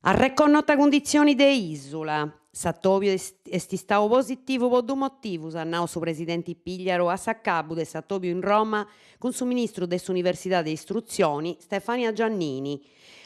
Arreconnota cunditzioni de ìsula. S'atòbiu est istau positivu po duus motivus, at nau su presidenti Pigliaru a s'acabu de s'atòbiu in Roma cun su ministru de s'Universidadi e Istrutzioni, Stefania Giannini,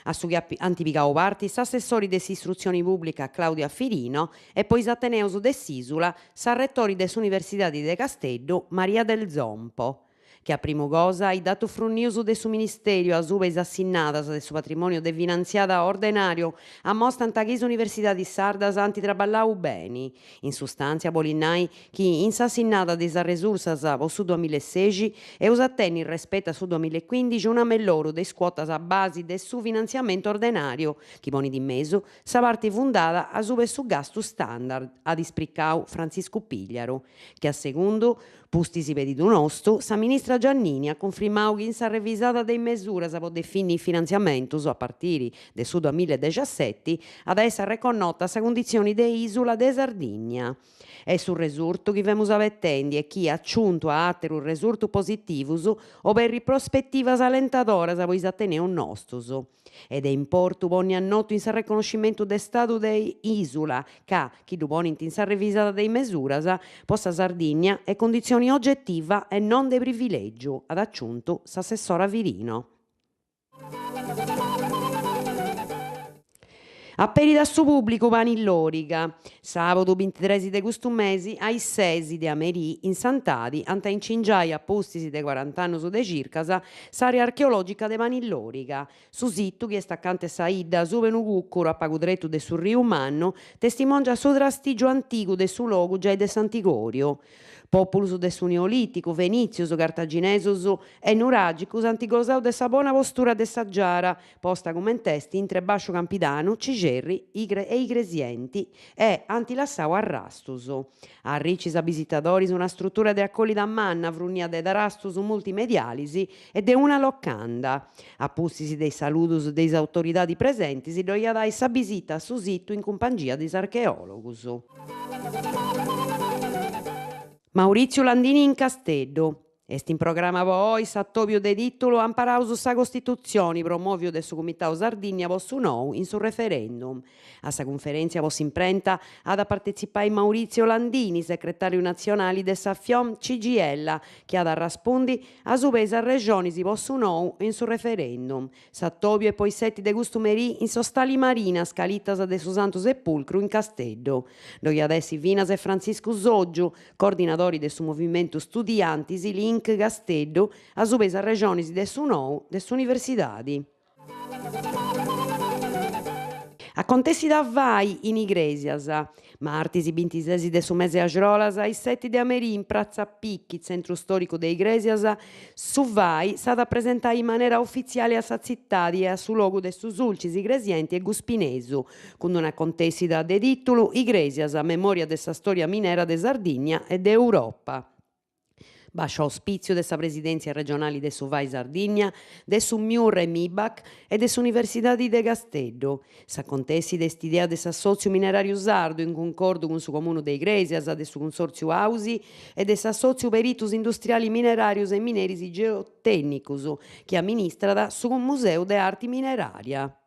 a su chi ant pigau parti s'assessori de s'Istrutzioni pùblica Claudia Firino e po is ateneus de s'ìsula s'arretori de s'Universidadi de Casteddu Maria Del Zompo. Che a primu cosa, is datus frunnius de su Ministèriu asuba is assinnadas de su patrimòniu de finantziada ordenàriu amostant chi is universidadis sardas ant traballau beni. In sustàntzia bolit nai chi in s'assinnada de is arresursas po su duamillaesexi eus a tenni respetu a su duamillaecuindixi un'amelloru de is cuotas a basi de su finantziamentu ordenàriu chi ponit in mesu sa parti fundada asuba 'e su gastu standard, at ispricau Frantziscu Pigliaru, che a segundu Pustis pedidu nostu, sa ministra Giannini at cunfrimau chi in sa revisada de is mesuras po definni is finantziamentus a partiri de su duamillaedexaseti at a essi arreconnota sa cunditzioni de ìsula de Sardìnnia. Est su resurtu chi femus abetendi e chi, aciuntu a àterus resurtus positivus, oberrit prospetivas alentadoras po is ateneus nostus. E de importu ponni a notu in s'arreconnoscimentu de stadu de ìsula ca, chi ddu ponint in sa revisada de is mesuras, po sa Sardìnnia est cunditzioni ogetiva e non de privilègiu, at aciuntu s'assessora Firino. Aperit a su pùblicu Pani Loriga. Sàbudu bintitres de custu mesi a is ses de a merì in Santadi ant a incingiai a pustis de cuarant'annus de circas s'àrea archeològica de Pani Loriga. Su situ, chi est acanta 'e sa 'idda, asuba 'e unu cùcuru a pagu tretu de su Riu Mannu, testimòngiat su trastìgiu antigu de su logu giai de s'antigòriu. Pòpulus de su Neolìticu, fenìtzius, cartaginesus e nuràgicus ant gosau de sa bona postura de sa Giara, posta cument'est intre Bàsciu Campidanu, Cixerri e Igresienti e ant lassau arrastus. Arricit is abisitadoris una strutura de acollida manna frunnia de trastus multimedialis e de una locanda. A pustis de is saludus de is autoridadis presentis ddoi at ai sa bisita a su situ in cumpangia de is archeòlogus. Mauritziu Landini in Casteddu. Est in programa po oi s'atòbiu de tìtulu Amparaus sa Costitutzioni promòviu de su Cumitau Sardìnnia po su Nou in su referendum. A sa cunferèntzia po s'imprenta at a partetzipai Maurizio Landini, secretàriu natzionali de sa Fiom CGIL, chi at a arraspundi asuba 'e is arrexonis po su Nou in su referendum. S'atòbiu est po is seti de custu merì in s'Ostali Marina Scalitas de su Santu Sepulcru in Casteddu. Ddoi at essi finas Frantziscu Soggiu, coordinadori de su movimentu studiantis Link Casteddu asuba is arrexonis de su nou de s'universidadi. Acontessida Fai in Igrèsias. Martis bintises de su mese axrolas a is seti de a merì in Pratza Picchi, tzentru stòricu de Igrèsias, su Fai s'at a presentai in manera ufitziali a sa tzitadi e a su logu de su Sulcis Igresienti e Guspinesu, cun una acontèssida de tìtulu Igrèsias, memòria de sa stòria minera de Sardigna e de Europa. Bàsciu auspìtziu de sa Presidèntzia regionali de su Fai Sardigna, de su Miur e Mibac e de s'Universidadi de Casteddu. S'acontèssida est idea de s'Assòtziu Mineràriu Sardu in cuncordu cun su Comunu de Igrèsias, de su Cunsòrtziu Ausi e de s'Assòtziu Peritus Industriali Mineràrius e Mineris Geotènnicus chi amministrat su Museu de Arti Minerària.